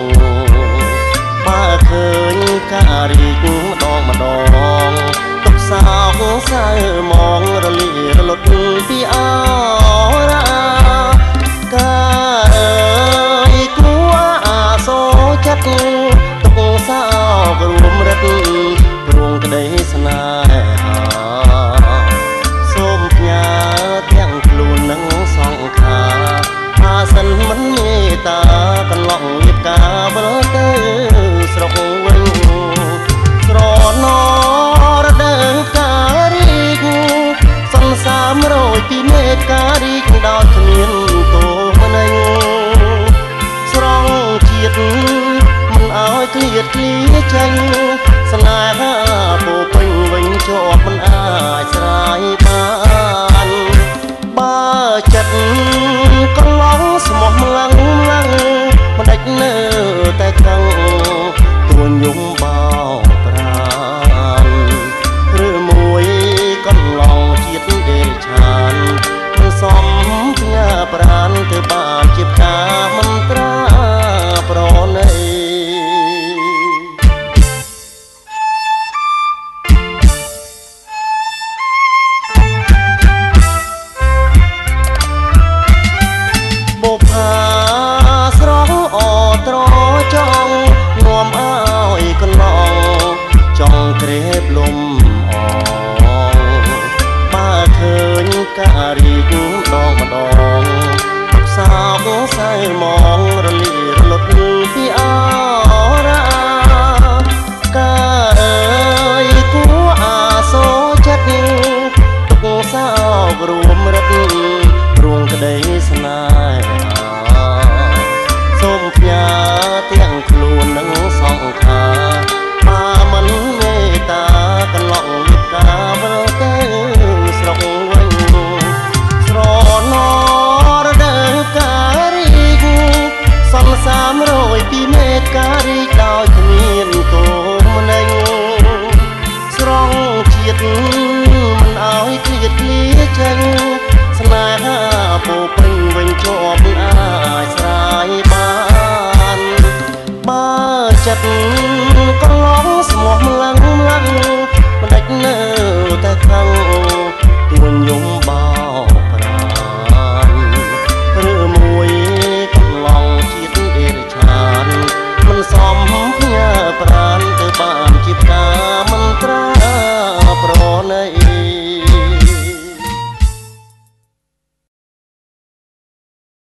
ងបើឃើញការរីកម្ដងម្ដងទុកសោកសៅមងរលីរលត់ពីអរាកាអើយគួអាសូរចិត្តទុកសោករួមរិទ្ធព្រួងក្តីស្នេហាសូមផ្ញើទាំងខ្លួននឹងសង្ខាអាសិនមិនមេត្តាកន្លងលៀបកាវិលទៅស្រុកវិញស្រណរដូវការីកសន្សាមរយពីមេការីកដោយគ្មានទោមនឹងស្រង់ជាតិមិនឲ្យឃ្លាតឃ្លាចេញស្នេហាពោពេញវិញជាប់មិនអាចស្រាយបានបើចិត្តកន្លងស្មោះម្លឹងម្លឹងមិនដាច់នៅតែខឹងទួញយំបោប្រានឬមួយកន្លងជាតិដេរឆានមិនសមផ្ញើប្រានទៅបានជាផ្កាមន្ត្រាប្រណីបុផាស្រស់អត្រចង់នាំឲ្យកន្លងចង់ក្រេបលំអងបើឃើញការីកម្ដងម្ដងសោកសៅមងរលីរលត់ពីអរាកាអើយគួអាសូរចិត្តទុកសោករួមរិទ្ធព្រួងក្តីស្នេហាសូមផ្ញើទាំងខ្លួននឹងសង្ខាបើមិនមេត្តាកន្លងលៀបកាវិលទៅស្រុកវិញស្រណរដូវការីកសន្សាមរយពីមេការីកដោយគ្មានទោមនឹងស្រង់ជាតិមិនឲ្យឃ្លាតឃ្លាចេញស្នេហាពោពេញវិញជាប់អា